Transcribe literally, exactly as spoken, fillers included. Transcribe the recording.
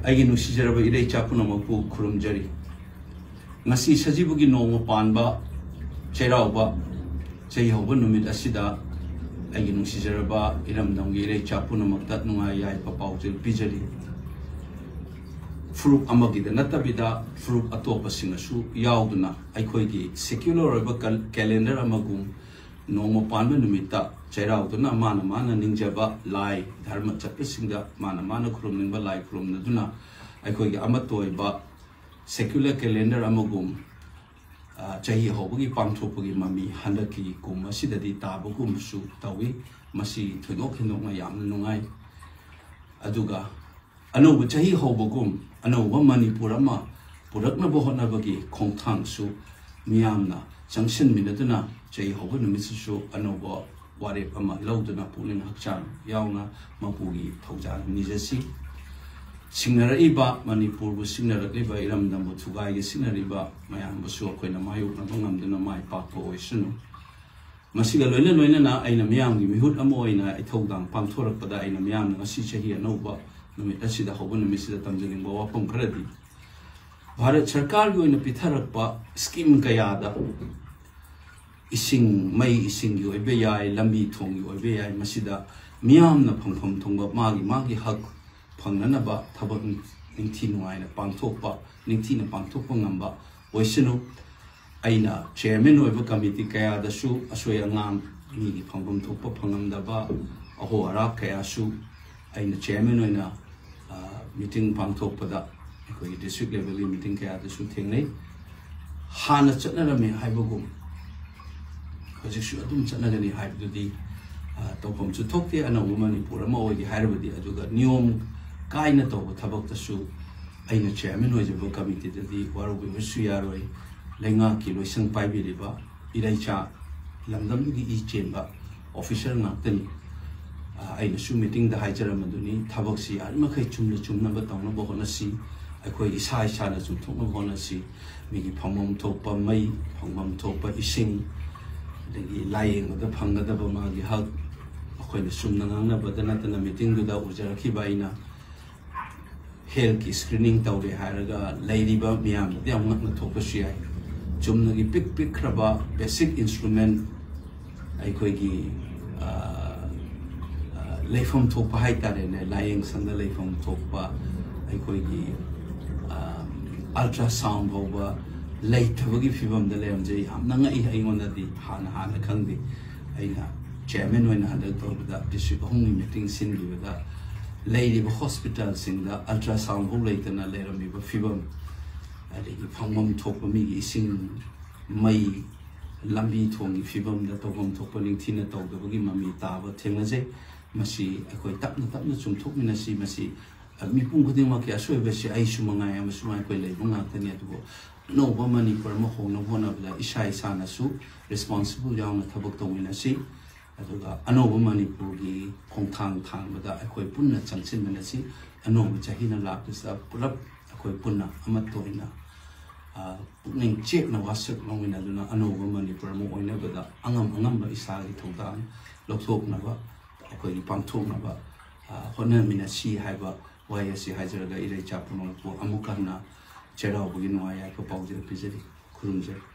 ꯑꯩꯒꯤ ꯅꯨꯡꯁꯤꯖꯔꯕ ꯏꯔꯩꯆꯥ ꯄꯨꯝꯅꯃꯛꯄꯨ ꯈꯨꯔꯨꯝꯖꯔꯤ꯫ ꯉꯁꯤ ꯁꯖꯤꯕꯨꯒꯤ ꯅꯣꯡꯃ ꯄꯥꯟꯕ ꯆꯩꯔꯥꯎꯕ ꯆꯍꯤ ꯍꯧꯕ ꯅꯨꯃꯤꯠ ꯑꯁꯤꯗ ꯑꯩꯒꯤ ꯅꯨꯡꯁꯤꯖꯔꯕ ꯏꯔꯝꯗꯝꯒꯤ ꯏꯔꯩꯆꯥ ꯄꯨꯝꯅꯃꯛꯇ ꯅꯨꯡꯉꯥꯏ ꯌꯥꯏꯐ ꯄꯥꯎꯖꯦꯜ ꯄꯤꯖꯔꯤ꯫ ꯐꯨꯔꯨꯞ ꯑꯃꯒꯤꯗ ꯅꯠꯇꯕꯤꯗ ꯐꯨꯔꯨꯞ ꯑꯇꯣꯞꯄꯁꯤꯡꯅꯁꯨ ꯌꯥꯎꯗꯨꯅ ꯑꯩꯈꯣꯏꯒꯤ secular ꯑꯣꯏꯕ ꯀꯦꯂꯦꯟꯗꯔ ꯑꯃꯒꯨꯝ ꯅꯣꯡꯃ ꯄꯥꯟꯕ ꯅꯨꯃꯤꯠꯇ ꯆꯩꯔꯥꯎꯗꯨꯅ ꯃꯥꯅ ꯃꯥꯅ ꯅꯤꯡꯖꯕ ꯂꯥꯏ ꯙꯔꯃ ꯆꯠꯄꯁꯤꯡꯗ ꯃꯥꯅ ꯃꯥꯅ ꯈꯨꯔꯨꯝꯅꯤꯡꯕ ꯂꯥꯏ ꯈꯨꯔꯨꯝꯅꯗꯨꯅ ꯑꯩꯈꯣꯏꯒꯤ ꯑꯃꯠꯇ ꯑꯣꯏꯕ secular calendar ꯑꯃꯒꯨꯝ ꯆꯍꯤ ꯍꯧꯕꯒꯤ ꯄꯥꯡꯊꯣꯛꯄꯒꯤ ꯃꯃꯤ ꯍꯟꯗꯛꯀꯤ ꯀꯨꯝ ꯑꯁꯤꯗꯗꯤ ꯇꯥꯕꯒꯨꯝꯁꯨ ꯇꯧꯏ꯫ ꯃꯁꯤ ꯊꯣꯏꯗꯣꯛ ꯍꯦꯟꯗꯣꯛꯅ ꯌꯥꯝꯅ ꯅꯨꯡꯉꯥꯏ꯫ ꯑꯗꯨꯒ ꯑꯅꯧꯕ ꯆꯍꯤ ꯍꯧꯕꯒꯨꯝ ꯑꯅꯧꯕ ꯃꯅꯤꯄꯨꯔ ꯑꯃ ꯄꯨꯔꯛꯅꯕ ꯍꯣꯠꯅꯕꯒꯤ ꯈꯣꯡꯊꯥꯡꯁꯨ ꯃꯤꯌꯥꯝꯅ ꯆꯪꯁꯤꯟꯃꯤꯟꯅꯗꯨꯅ ꯆꯍꯤ ꯍꯧꯕ ꯅꯨꯃꯤꯠꯁꯤꯁꯨ ꯑꯅꯧꯕ ꯋꯥꯔꯦꯞ ꯑꯃ ꯂꯧꯗꯨꯅ ꯄꯨꯛꯅꯤꯡ ꯍꯛꯆꯥꯡ ꯌꯥꯎꯅ ꯃꯄꯨꯒꯤ ꯊꯧꯖꯥꯜ ꯅꯤꯖꯁꯤ꯫ ꯁꯤꯡꯅꯔꯛꯏꯕ ꯃꯅꯤꯄꯨꯔꯕꯨ ꯁꯤꯡꯅꯔꯛꯂꯤꯕ ꯏꯔꯝꯗꯝꯕꯨ ꯊꯨꯒꯥꯏꯒꯦ ꯁꯤꯡꯅꯔꯤꯕ ꯃꯌꯥꯝꯕꯨꯁꯨ ꯑꯩꯈꯣꯏꯅ ꯃꯥꯌꯣꯛꯅꯕ ꯉꯝꯗꯨꯅ ꯃꯥꯏ ꯄꯥꯛꯄ ꯑꯣꯏꯁꯅꯨ꯫ ꯃꯁꯤꯒ ꯂꯣꯏꯅ ꯂꯣꯏꯅꯅ ꯑꯩꯅ ꯃꯤꯌꯥꯝꯒꯤ ꯃꯤꯍꯨꯠ ꯑꯃ ꯑꯣꯏꯅ ꯏꯊꯧꯗꯥꯡ ꯄꯥꯡꯊꯣꯔꯛꯄꯗ ꯑꯩꯅ ꯃꯤꯌꯥꯝꯅ ꯉꯁꯤ ꯆꯍꯤ ꯑꯅꯧꯕ ꯅꯨꯃꯤꯠ ꯑꯁꯤꯗ ꯍꯧꯕ ꯅꯨꯃꯤꯠꯁꯤꯗ ꯇꯝꯖꯅꯤꯡꯕ ꯋꯥꯐꯝ ꯈꯔꯗꯤ, ꯚꯥꯔꯠ ꯁꯔꯀꯥꯔꯒꯤ ꯑꯣꯏꯅ ꯄꯤꯊꯔꯛꯄ ꯁ꯭ꯀꯤꯝ ꯀꯌꯥꯗ ꯏꯁꯤꯡ, ꯃꯩ ꯏꯁꯤꯡꯒꯤ ꯑꯣꯏꯕ ꯌꯥꯏ, ꯂꯝꯕꯤ ꯊꯣꯡꯒꯤ ꯑꯣꯏꯕ ꯌꯥꯏ, ꯃꯁꯤꯗ ꯃꯤꯌꯥꯝꯅ ꯐꯪꯐꯝ ꯊꯣꯡꯕ ꯃꯥꯒꯤ ꯃꯥꯒꯤ ꯍꯛ ꯐꯪꯅꯅꯕ ꯊꯕꯛ ꯅꯤꯡꯊꯤ ꯅꯨꯡꯉꯥꯏꯅ ꯄꯥꯡꯊꯣꯛꯄ, ꯅꯤꯡꯊꯤꯅ ꯄꯥꯡꯊꯣꯛꯄ ꯉꯝꯕ ꯑꯣꯏꯁꯅꯨ꯫ ꯑꯩꯅ ꯆꯤꯌꯔꯃꯦꯟ ꯑꯣꯏꯕ ꯀꯃꯤꯇꯤ ꯀꯌꯥꯗꯁꯨ ꯑꯁꯣꯏ ꯑꯉꯥꯝ, ꯃꯤꯒꯤ ꯐꯪꯐꯝ ꯊꯣꯛꯄ ꯐꯪꯉꯝꯗꯕ ꯑꯍꯣ ꯑꯔꯥꯛ ꯀꯌꯥꯁꯨ ꯑꯩꯅ ꯆꯤꯌꯔꯃꯦꯟ ꯑꯣꯏꯅ ꯃꯤꯇꯤꯡ ꯄꯥꯡꯊꯣꯛꯄꯗ ꯑꯩꯈꯣꯏꯒꯤ ꯗꯤꯁꯇ꯭ꯔꯤꯛ ꯂꯦꯚꯦꯜꯒꯤ ꯃꯤꯇꯤꯡ ꯀꯌꯥꯗꯁꯨ ꯊꯦꯡꯅꯩ꯫ ꯍꯥꯟꯅ ꯆꯠꯅꯔꯝꯃꯤ ꯍꯥꯏꯕꯒꯨꯝ ꯍꯧꯖꯤꯛꯁꯨ ꯑꯗꯨꯝ ꯆꯠꯅꯒꯅꯤ ꯍꯥꯏꯕꯗꯨꯗꯤ ꯇꯧꯐꯝꯁꯨ ꯊꯣꯛꯇꯦ꯫ ꯑꯅꯧꯕ ꯃꯅꯤꯄꯨꯔ ꯑꯃ ꯑꯣꯏꯒꯦ ꯍꯥꯏꯔꯕꯗꯤ꯫ ꯑꯗꯨꯒ ꯅꯤꯌꯣꯝ ꯀꯥꯏꯅ ꯇꯧꯕ ꯊꯕꯛꯇꯁꯨ ꯑꯩꯅ ꯆꯤꯌꯔꯃꯦꯟ ꯑꯣꯏꯖꯕ ꯀꯃꯤꯇꯤꯗꯗꯤ ꯋꯥꯔꯧꯕꯤꯕꯁꯨ ꯌꯥꯔꯣꯏ꯫ ꯂꯩꯉꯥꯛꯀꯤ ꯂꯣꯏꯁꯪ ꯄꯥꯏꯕꯤꯔꯤꯕ ꯏꯔꯩꯆꯥ ꯂꯝꯗꯝꯗꯨꯒꯤ ꯏ ꯆꯦꯟꯕ ꯑꯣꯐꯤꯁꯔ ꯉꯥꯛꯇꯅꯤ꯫ ꯑꯩꯅꯁꯨ ꯃꯤꯇꯤꯡꯗ ꯍꯥꯏꯖꯔꯝꯕꯗꯨꯅꯤ, ꯊꯕꯛꯁꯤ ꯌꯥꯔꯤꯃꯈꯩ ꯆꯨꯝꯅ ꯆꯨꯝꯅꯕ ꯇꯧꯅꯕ ꯍꯣꯠꯅꯁꯤ꯫ ꯑꯩꯈꯣꯏ ꯏꯁꯥ ꯏꯁꯥꯅ ꯆꯨꯝꯊꯣꯛꯅꯕ ꯍꯣꯠꯅꯁꯤ꯫ ꯃꯤꯒꯤ ꯐꯪꯐꯝ ꯊꯣꯛꯄ ꯃꯩ, ꯐꯪꯐꯝ ꯊꯣꯛꯄ ꯏꯁꯤꯡ, ꯑꯗꯒꯤ ꯂꯥꯏꯌꯦꯡꯕꯗ ꯐꯪꯒꯗꯕ ꯃꯥꯒꯤ ꯍꯛ, ꯑꯩꯈꯣꯏꯅ ꯆꯨꯝꯅ ꯉꯥꯡꯅꯕꯗ ꯅꯠꯇꯅ ꯃꯤꯇꯤꯡꯗꯨꯗ ꯎꯖꯔꯛꯈꯤꯕ ꯑꯩꯅ ꯍꯦꯜꯊꯀꯤ ꯁ꯭ꯀ꯭ꯔꯤꯅꯤꯡ ꯇꯧꯔꯦ ꯍꯥꯏꯔꯒ ꯂꯩꯔꯤꯕ ꯃꯤꯌꯥꯝꯗꯗꯤ ꯌꯥꯝ ꯉꯛꯅ ꯊꯣꯛꯄꯁꯨ ꯌꯥꯏ꯫ ꯆꯨꯝꯅꯒꯤ ꯄꯤꯛ ꯄꯤꯛꯈ꯭ꯔꯕ ꯕꯦꯁꯤꯛ ꯏꯟꯁꯇ꯭ꯔꯨꯃꯦꯟ, ꯑꯩꯈꯣꯏꯒꯤ ꯑ, ꯑ, ꯂꯩꯐꯝ ꯊꯣꯛꯄ ꯍꯥꯏꯇꯥꯔꯦꯅꯦ, ꯂꯥꯏꯌꯦꯡ ꯁꯪꯗ ꯂꯩꯐꯝ ꯊꯣꯛꯄ ꯑꯩꯈꯣꯏꯒꯤ ꯑꯜꯇ꯭ꯔꯥꯁꯥꯎꯟ ꯐꯥꯎꯕ ꯂꯩꯇꯕꯒꯤ ꯐꯤꯕꯝꯗ ꯂꯩꯔꯝꯖꯩ꯫ ꯌꯥꯝꯅ ꯉꯛꯏ꯫ ꯑꯩꯉꯣꯟꯗꯗꯤ ꯍꯥꯟꯅ ꯍꯥꯟꯅ ꯈꯪꯗꯦ꯫ ꯑꯩꯅ ꯆꯤꯌꯔꯃꯦꯟ ꯑꯣꯏꯅ ꯍꯟꯗꯛ ꯇꯧꯕꯗ ꯗꯤꯁꯇ꯭ꯔꯤꯛ ꯑꯍꯨꯝꯒꯤ ꯃꯤꯇꯤꯡ ꯁꯤꯟꯈꯤꯕꯗ ꯂꯩꯔꯤꯕ ꯍꯣꯁꯄꯤꯇꯥꯜꯁꯤꯡꯗ ꯑꯜꯇ꯭ꯔꯥꯁꯥꯎꯟ ꯐꯥꯎ ꯂꯩꯇꯅ ꯂꯩꯔꯝꯃꯤꯕ ꯐꯤꯕꯝ, ꯑꯗꯒꯤ ꯐꯪꯐꯝ ꯊꯣꯛꯄ ꯃꯤꯒꯤ ꯏꯁꯤꯡ, ꯃꯩ, ꯂꯝꯕꯤ ꯊꯣꯡꯒꯤ ꯐꯤꯕꯝꯗ ꯇꯧꯐꯝ ꯊꯣꯛꯄ ꯅꯤꯡꯊꯤꯅ ꯇꯧꯗꯕꯒꯤ ꯃꯃꯤ ꯇꯥꯕ ꯊꯦꯡꯅꯖꯩ꯫ ꯃꯁꯤ ꯑꯩꯈꯣꯏ ꯇꯞꯅ ꯇꯞꯅ ꯆꯨꯝꯊꯣꯛꯃꯤꯟꯅꯁꯤ꯫ ꯃꯁꯤ ꯃꯤꯄꯨꯝ ꯈꯨꯗꯤꯡꯃꯛꯀꯤ ꯑꯁꯣꯏꯕꯁꯤ ꯑꯩꯁꯨ ꯃꯉꯥꯏ ꯑꯃꯁꯨ ꯑꯩꯈꯣꯏ ꯂꯩꯕ ꯉꯥꯛꯇꯅꯤ꯫ ꯑꯗꯨꯕꯨ ꯑꯅꯧꯕ ꯃꯅꯤꯄꯨꯔ ꯑꯃ ꯍꯣꯡꯅꯕ ꯍꯣꯠꯅꯕꯗ ꯏꯁꯥ ꯏꯁꯥꯅꯁꯨ ꯔꯦꯁꯄꯣꯟꯁꯤꯕꯜ ꯌꯥꯎꯅ ꯊꯕꯛ ꯇꯧꯃꯤꯟꯅꯁꯤ꯫ ꯑꯗꯨꯒ ꯑꯅꯧꯕ ꯃꯅꯤꯄꯨꯔꯒꯤ ꯈꯣꯡꯊꯥꯡ ꯊꯥꯡꯕꯗ ꯑꯩꯈꯣꯏ ꯄꯨꯟꯅ ꯆꯪꯁꯤꯟꯃꯤꯟꯅꯁꯤ꯫ ꯑꯅꯧꯕ ꯆꯍꯤꯅ ꯂꯥꯛꯄꯁꯤꯗ ꯄꯨꯂꯞ ꯑꯩꯈꯣꯏ ꯄꯨꯟꯅ ꯑꯃꯠꯇ ꯑꯣꯏꯅ, ꯑ, ꯄꯨꯛꯅꯤꯡ ꯆꯦꯠꯅ ꯋꯥꯁꯛ ꯂꯧꯃꯤꯟꯅꯗꯨꯅ ꯑꯅꯧꯕ ꯃꯅꯤꯄꯨꯔ ꯑꯃ ꯑꯣꯏꯅꯕꯗ ꯑꯉꯝ ꯑꯉꯝꯕ ꯏꯁꯥꯒꯤ ꯊꯧꯗꯥꯡ ꯂꯧꯊꯣꯛꯅꯕ, ꯑꯩꯈꯣꯏꯒꯤ ꯄꯥꯡꯊꯣꯛꯅꯕ, ꯑ, ꯍꯣꯠꯅꯃꯤꯟꯅꯁꯤ ꯍꯥꯏꯕ ꯋꯥꯍꯩ ꯑꯁꯤ ꯍꯥꯏꯖꯔꯒ ꯏꯔꯩꯆꯥ ꯄꯨꯝꯅꯃꯛꯄꯨ ꯑꯃꯨꯛ ꯍꯟꯅ ꯆꯩꯔꯥꯎꯕꯒꯤ ꯅꯨꯡꯉꯥꯏ ꯌꯥꯏꯐ ꯄꯥꯎꯖꯦꯜ ꯄꯤꯖꯔꯤ꯫ ꯈꯨꯔꯨꯝꯖꯔꯤ꯫